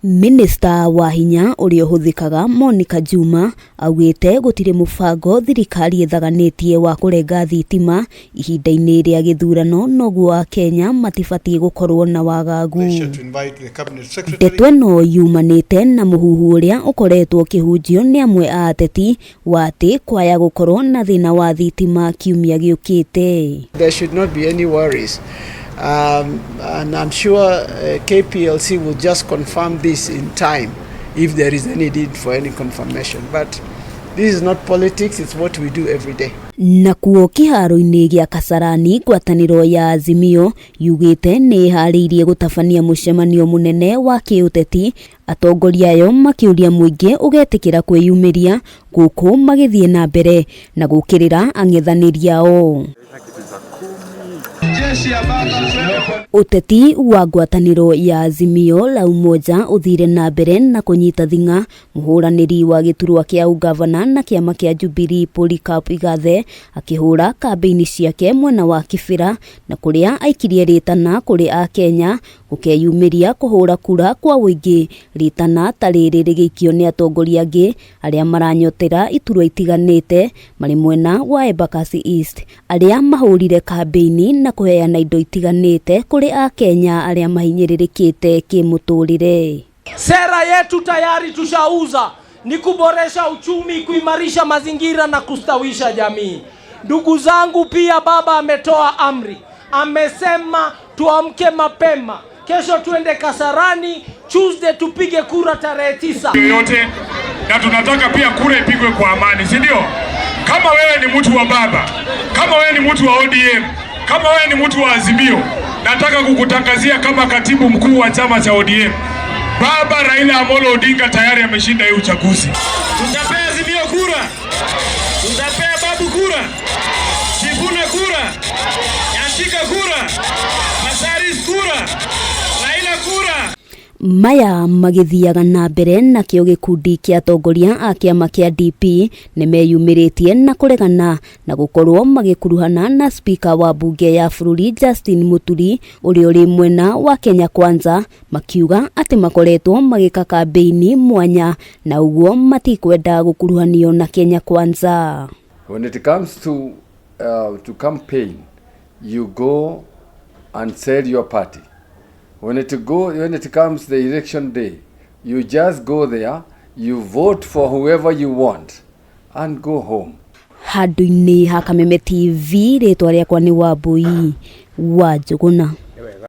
Minista wa hinya ũrĩa ũhũthĩkaga Monica Juma augĩte gũtirĩ mũbango thirikari ĩthaganĩtie wa kũrenga thitima ihinda-inĩ rĩa gĩthurano noguo akenya matibatiĩ gũkorwo na wagagu. Ndeto ĩno yumanĩte na mũhuhu ũrĩa ũkoretwo ũkĩhunjio nĩ amwe a ateti wa atĩ kwaya gũkorwo na thĩna wa thitima kiumia gĩũkĩte. There should not be any worries. And I'm sure KPLC will just confirm this in time if there is any need for any confirmation. But this is not politics, it's what we do every day. Nakuo kĩharo-inĩ gĩa Kasarani, ngwatanĩro ya Azimio yugĩte nĩ ĩharĩirie gũtabania mũcemanio mũnene wa kĩũteti, atongoria ayo makĩũria mũingĩ ũgetĩkĩra kwĩyumĩria gũkũ magĩthiĩ na mbere na gũkĩrĩra ang'ethanĩri ao. Ũteti wa ngwatanĩro ya Azimio la Umoja ũthire na mbere na kũnyita thing'a mũhũranĩri wa gĩturwa kĩa ũgavana na kĩama kĩa Jubilee Polycarp Igathe akĩhũra kambĩini ciake mwena wa Kibera na kũrĩa aikirie rĩtana kũrĩ akenya gũkeyumĩria kũhũra kura kwa ũingĩ, rĩtana ta rĩrĩ rĩgĩikio nĩ atongoria angĩ arĩa maranyotera iturwa itiganĩte marĩ mwena wa Embakasi East arĩa mahũrire kambĩini na kũheana indo itiganĩte kũrĩ akenya arĩa mahinyĩrĩrĩkĩte kĩmũtũrĩre. Sera yetu tayari tushauza ni kuboresha uchumi, kuimarisha mazingira na kustawisha jamii. Ndugu zangu, pia baba ametoa amri, amesema tuamke mapema, kesho tuende Kasarani, Tuesday tupige kura tarehe 9 yoyote, na tunataka pia kura ipigwe kwa amani, si ndio? Kama wewe ni mtu wa baba, kama wewe ni mtu wa ODM, kama wewe ni mtu wa Azimio, nataka kukutangazia kama katibu mkuu wa chama cha ODM, Baba Raila Amolo Odinga tayari ameshinda hii uchaguzi. Tutapea Azimio kura, tutapea Babu kura, Sifuna kura, Nyantika kura, Masaris kura, Raila kura. Maya magĩthiaga na mbere nakĩo gĩkundi kĩa atongoria a kĩama kĩa DP nĩmeyumĩrĩtie na kũregana na gũkorwo magĩkuruhana na spika wa mbunge ya bũrũri Justin Muturi ũrĩa ũrĩ mwena wa Kenya Kwanza, makiuga atĩ makoretwo magĩka kambĩini mwanya na ũguo matikwenda gũkuruhanio na Kenya Kwanza. When it comes to campaign, you go and sell your party. When it comes the election day, you just go there, you vote for whoever you want, and go home. Handũ-inĩ ha Kameme TV, rĩtwa rĩakwa nĩ Wambui wa Njũgũna.